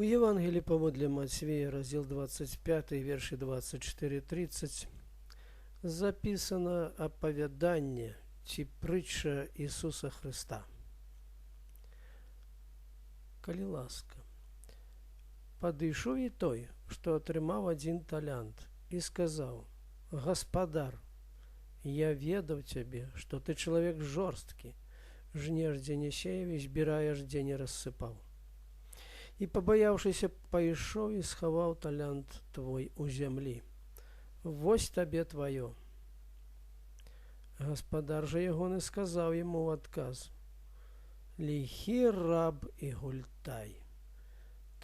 У Евангелі паводле Мацвея, раздзел 25, вершы 24-30, запісана апавяданне ці прытча Ісуса Хрыста. Калі ласка. Падышоў і той, што атрымаў адзін талянт, і сказаў: «Гаспадар, я ведаў цябе, што ты чалавек жорсткі, жнеш, дзе не сеяў, і збіраеш, дзе не рассыпаў. І, пабаяўшыся, пайшоў і схаваў талянт твой у зямлі. Вось табе тваё». Гаспадар жа ягоны сказаў яму ў адказ: «Ліхі раб і гультай.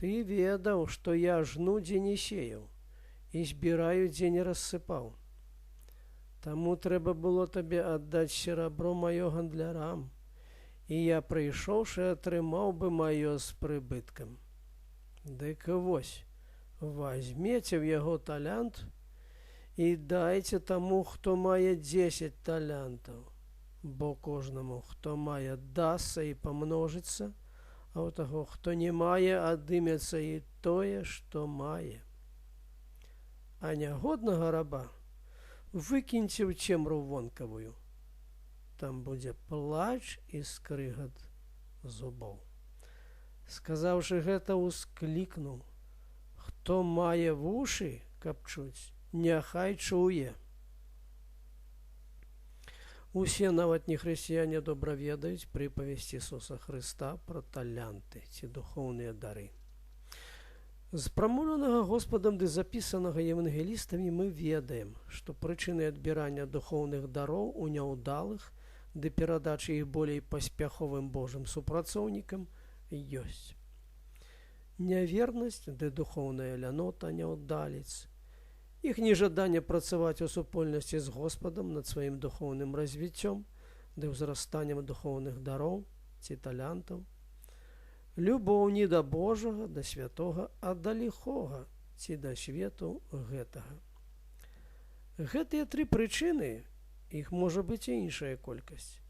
Ты ведаў, што я жну, дзе не сеяў, і збіраю, дзе не рассыпаў. Таму трэба было табе аддаць серабро маё гандлярам, і я, прыйшоўшы, атрымаў бы маё з прыбыткам. Дык вось, вазьмеце ў яго талянт і дайце таму, хто мае 10 талянтаў, бо кожнаму, хто мае, дасца і памножыцца, а ў таго, хто не мае, адымецца і тое, што мае. А нягоднага раба выкіньце ў цемру вонкавую. Там будзе плач і скрыгат зубоў». Сказаўшы гэта, усклікнуў: «Хто мае вушы, каб чуць, няхай чуе». Усе, нават не хрысціяне, добра ведаюць прыпавесць Ісуса Хрыста пра талянты ці духоўныя дары. З прамоўленага Госпадам ды запісанага евангелістамі мы ведаем, што прычыны адбірання духоўных дароў у няўдалых ды перадачы іх болей паспяховым Божым супрацоўнікам ёсць: нявернасць ды духоўная лянота няўдаліц, іх нежаданне працаваць у супольнасці з Госпадам над сваім духоўным развіццём ды ўзрастаннем духоўных дароў ці талянтаў, любоў не да Божага, да святога, а да ліхога ці да свету гэтага. Гэтыя тры прычыны, іх можа быць і іншая колькасць,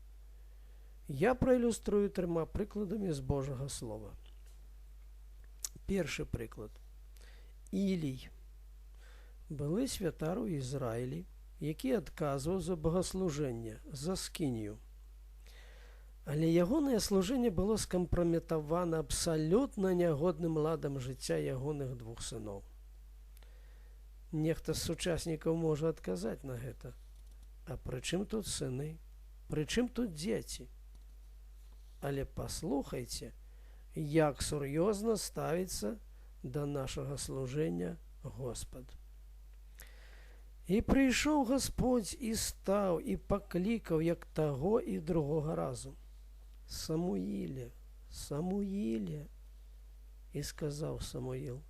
я праілюструю трыма прыкладамі з Божага слова. Першы прыклад. Ілій. Былы святар у Ізраілі, які адказваў за богаслужэнне, за скінію. Але ягонае служэнне было скампраметавана абсалютна нягодным ладам жыцця ягоных двух сыноў. Нехта з сучаснікаў можа адказаць на гэта: «А пры чым тут сыны? Пры чым тут дзеці?» Але паслухайце, як сур'ёзна ставіцца да нашага служэння Госпад. І прыйшоў Гасподзь і стаў і паклікаў, як таго і другога разу: «Самуіле, Самуіле!» І сказаў Самуіл: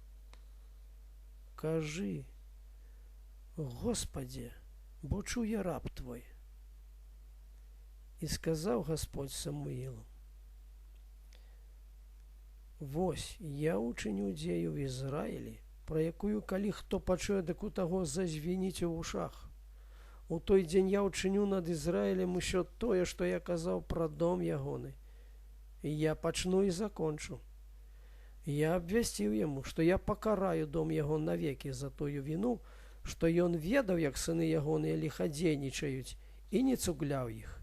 «Кажы, Госпадзе, бо чуе раб твой». І сказаў Гасподзь Самуілу: «Вось я учыню дзею в Ізраілі, пра якую калі хто пачуе, дык у таго зазвініць у вушах. У той дзень я ўчыню над Ізраілем усё тое, што я казаў пра дом ягоны. І я пачну і закончу. Я абвясціў яму, што я пакараю дом яго навекі за тую віну, што ён ведаў, як сыны ягоныя ліхадзейнічаюць, і не цугляў іх.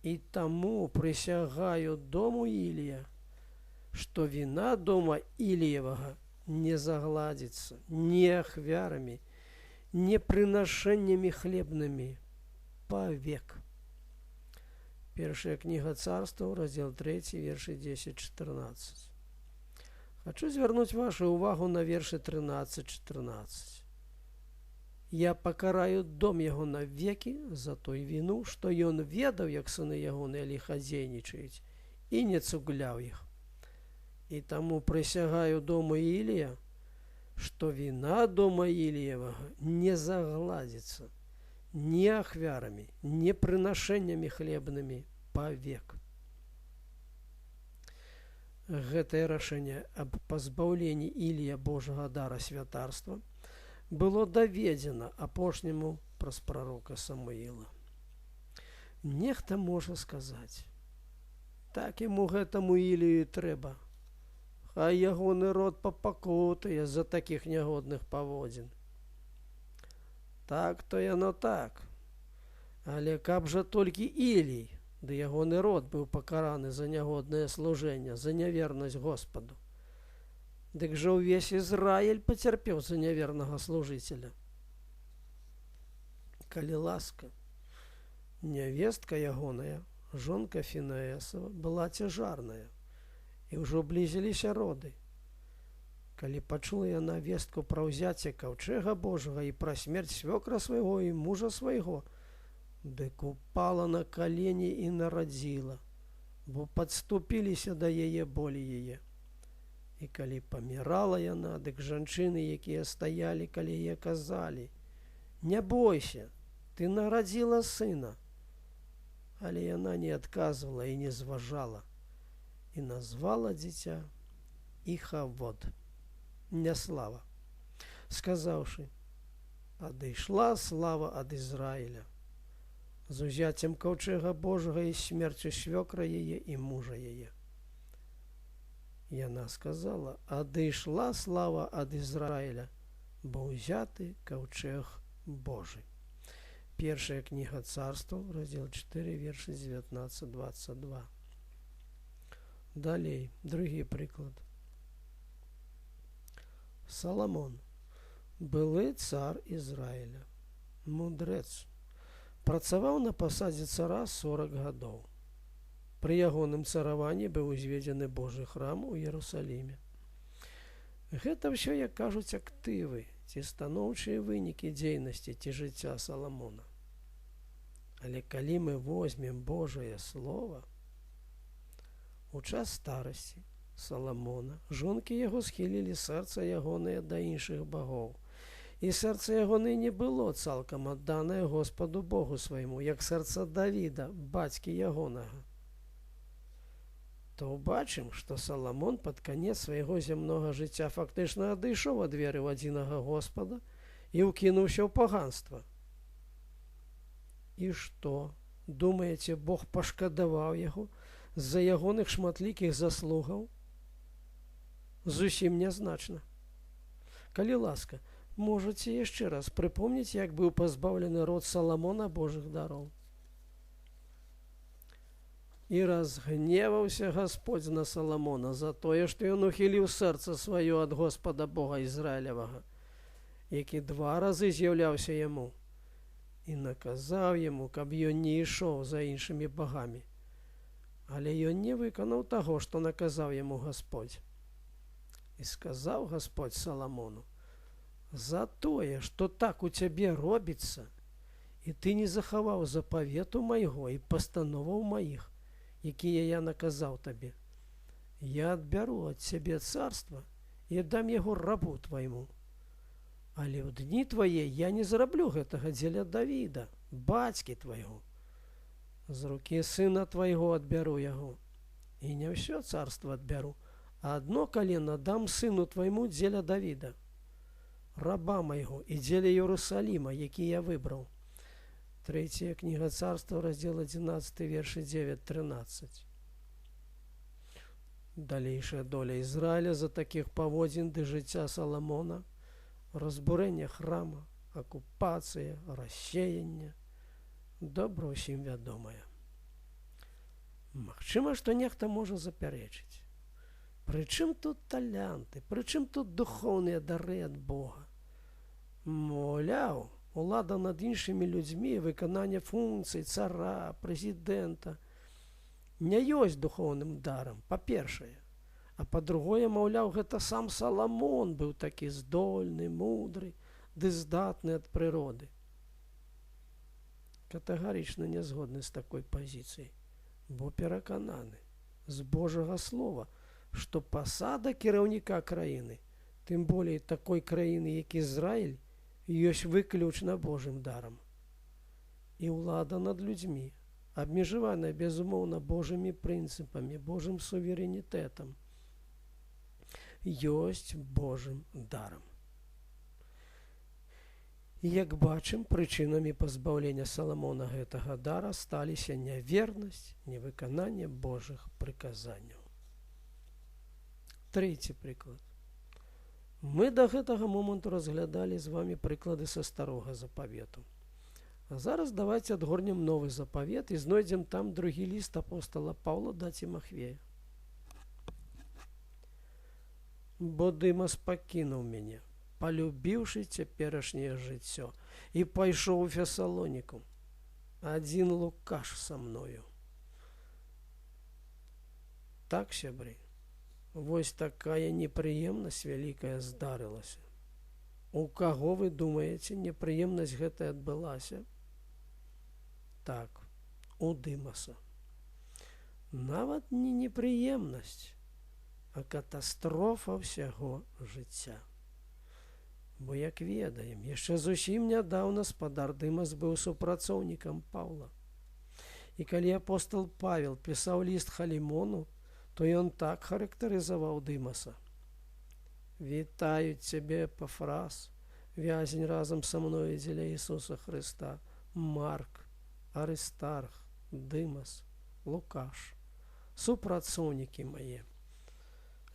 І таму прысягаю дому Ілія, што віна дома Іліевага не загладзіцца ні ахвярамі, ні прынашэннямі хлебнымі павек». Першая кніга Царстваў, раздзел 3, вершы 10-14. Хачу звярнуць вашу увагу на вершы 13-14. «Я пакараю дом яго навекі за той віну, што ён ведаў, як сыны ягоныя ліхадзейнічаюць, і не цугляў іх. І таму прысягаю дому Ілія, што віна дома Іліевага не загладзіцца ні ахвярамі, ні прынашэннямі хлебнымі павек». Гэтае рашэнне аб пазбаўленні Ілія Божага дара святарства было даведзена апошняму праз прарока Самуіла. Нехта можа сказаць: «Так яму, гэтаму Ілію, трэба. Хай ягоны род папакутае з-за такіх нягодных паводзін. Так то яно так. Але каб жа толькі Ілій ды ягоны род быў пакараны за нягоднае служэнне, за нявернасць Госпаду. Дык жа ўвесь Ізраіль пацярпеў за нявернага служыцеля. Калі ласка, нявестка ягоная, жонка Фінеесава, была цяжарная, і ўжо блізіліся роды. Калі пачула яна вестку пра ўзяцце каўчэга Божага і пра смерць свёкра свайго і мужа свайго, дык упала на калені і нарадзіла, бо падступіліся да яе болі яе. І калі памірала яна, дык жанчыны, якія стаялі каля яе, казалі: «Не бойся, ты нарадзіла сына». Але яна не адказвала і не зважала, і назвала дзіця Іхавод, няслава, сказаўшы: «Адышла слава ад Ізраіля з узяццем каўчэга Божага і смерцю свёкра яе і мужа яе». Яна сказала: «Адышла слава ад Ізраіля, бо ўзяты каўчэг Божы». Першая кніга Царстваў, раздзел 4, вершы 19-22. Далей, другі прыклад. Саламон, былы цар Ізраіля, мудрэц, працаваў на пасадзе цара 40 гадоў. Пры ягоным цараванні быў узведзены Божы храм у Ерусаліме. Гэта ўсё, як кажуць, актывы ці станоўчыя вынікі дзейнасці ці жыцця Саламона. Але калі мы возьмем Божае Слова, у час старасці Саламона жонкі яго схілілі сэрца ягонае да іншых багоў. І сэрца ягонае не было цалкам адданае Госпаду Богу свайму, як сэрца Давіда, бацькі ягонага. То ўбачым, што Саламон пад канец свайго зямнога жыцця фактычна адышоў ад веры ў адзінага Госпада і ўкінуўся ў паганства. І што, думаеце, Бог пашкадаваў яго з-за ягоных шматлікіх заслугаў? Зусім нязначна. Калі ласка, можаце яшчэ раз прыпомніць, як быў пазбаўлены род Саламона Божых дароў. І разгневаўся Господь на Саламона за тое, што ён ухіліў сэрца сваё ад Господа Бога Ізраілевага, які два разы з'яўляўся яму, і наказаў яму, каб ён не ішоў за іншымі багамі. Але ён не выканаў таго, што наказаў яму Господь. І сказаў Господь Саламону: «За тое, што так у цябе робіцца, і ты не захаваў запавету майго і пастановаў маіх, якія я наказаў табе, я адбяру ад цябе царства і дам яго рабу твайму. Але ў дні твае я не зраблю гэтага дзеля Давіда, бацькі твайго. З рукі сына твайго адбяру яго, і не ўсё царства адбяру, а адно калена дам сыну твайму дзеля Давіда, раба майго, і дзеля Ерусаліма, які я выбраў». Трэцяя кніга Царства, раздзел 11, вершы 9-13. Далейшая доля Ізраіля за такіх паводзін ды жыцця Саламона, разбурэнне храма, акупацыя, рассеянне, добра ўсім вядомая. Магчыма, што нехта можа запярэчыць: Прычым тут талянты, прычым тут духоўныя дары ад Бога? Маўляў, улада над іншымі людзьмі, выкананне функцый цара, прэзідэнта не ёсць духоўным дарам, па-першае. А па-другое, маўляў, гэта сам Саламон быў такі здольны, мудры ды здатны ад прыроды. Катэгарычна не згодны з такой пазіцыяй, бо перакананы з Божага слова, што пасада кіраўніка краіны, тым болей такой краіны, як Ізраіль, ёсць выключна Божым дарам. І ўлада над людзьмі, абмежаваная, безумоўна, Божымі прынцыпамі, Божым суверэнітэтам, ёсць Божым дарам. І, як бачым, прычынамі пазбаўлення Саламона гэтага дара сталіся нявернасць, невыкананне Божых прыказанняў. Трэці прыклад. Мы да гэтага моманту разглядалі з вами прыклады са Старога Запавету. А зараз давайте адгорнем Новы Запавет і знойдзем там другі ліст апостала Паўла да Цімафея. Бо Дымас пакінуў мяне, палюбіўшы цяперашняе жыццё, і пайшоў у Фесалоніку. Адзін Лукаш са мною. Так, сябры, вось такая непрыемнасць вялікая здарылася. У каго, вы думаеце, непрыемнасць гэтая адбылася? Так, у Дымаса. Нават не непрыемнасць, а катастрофа ўсяго жыцця. Бо, як ведаем, яшчэ зусім нядаўна спадар Дымас быў супрацоўнікам Паўла. І калі апостал Павел пісаў ліст Халімону, то ён так характарызаваў Дымаса. Вітаюць цябе Эпафрас, вязень разам са мною дзеля Ісуса Хрыста, Марк, Арыстарх, Дымас, Лукаш, супрацоўнікі мае.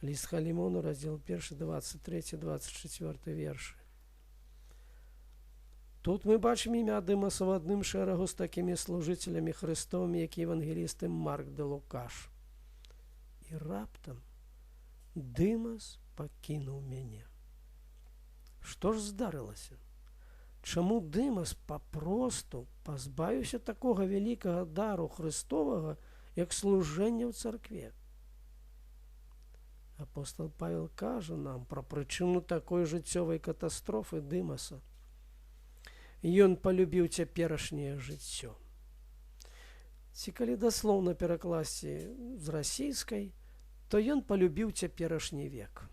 Ліст Халімону, раздзел 1, 23, 24 вершы. Тут мы бачым імя Дымаса ў адным шэрагу з такімі служыцелямі Хрыстовымі, як евангелісты Марк ды Лукаш. І раптам Дымас пакінуў мяне. Што ж здарылася? Чаму Дымас папросту пазбавіўся такога вялікага дару Хрыстовага, як служэнне ў царкве? Апостал Павел кажа нам пра прычыну такой жыццёвай катастрофы Дымаса. Ён палюбіў цяперашняе жыццё. Ці калі даслоўна перакласці з расійскай, то ён палюбіў цяперашні век.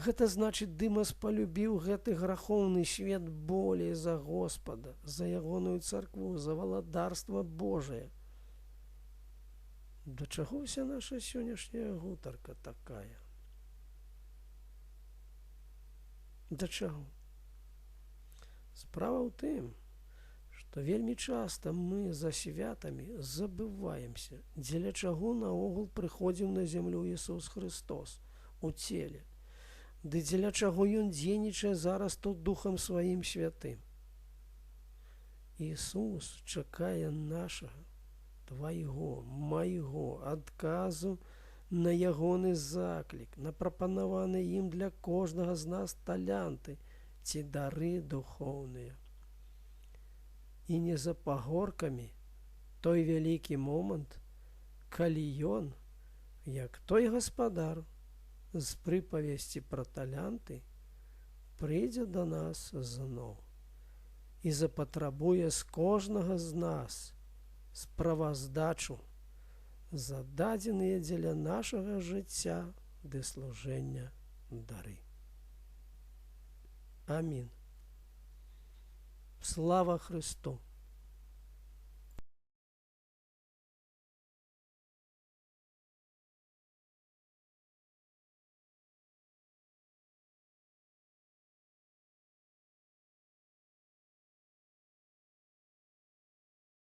Гэта значыць, Дымас палюбіў гэты грахоўны свет болей за Госпада, за ягоную царкву, за валадарства Божае. Да чаго ўся наша сённяшняя гутарка такая? Да чаго? Справа ў тым, што вельмі часта мы за святамі забываемся, дзеля чаго наогул прыходзіў на зямлю Ісус Хрыстос у целе, ды дзеля чаго ён дзейнічае зараз тут Духам сваім святым. Ісус чакае нашага, твайго, майго адказу на ягоны заклік, на прапанаваны ім для кожнага з нас талянты ці дары духоўныя. І не за пагоркамі той вялікі момант, калі ён, як той гаспадар з прыпавесці пра талянты, прыйдзе да нас зноў і запатрабуе з кожнага з нас справаздачу за дадзеныя дзеля нашага жыцця ды служэння дары. Амін. Слава Хрысту!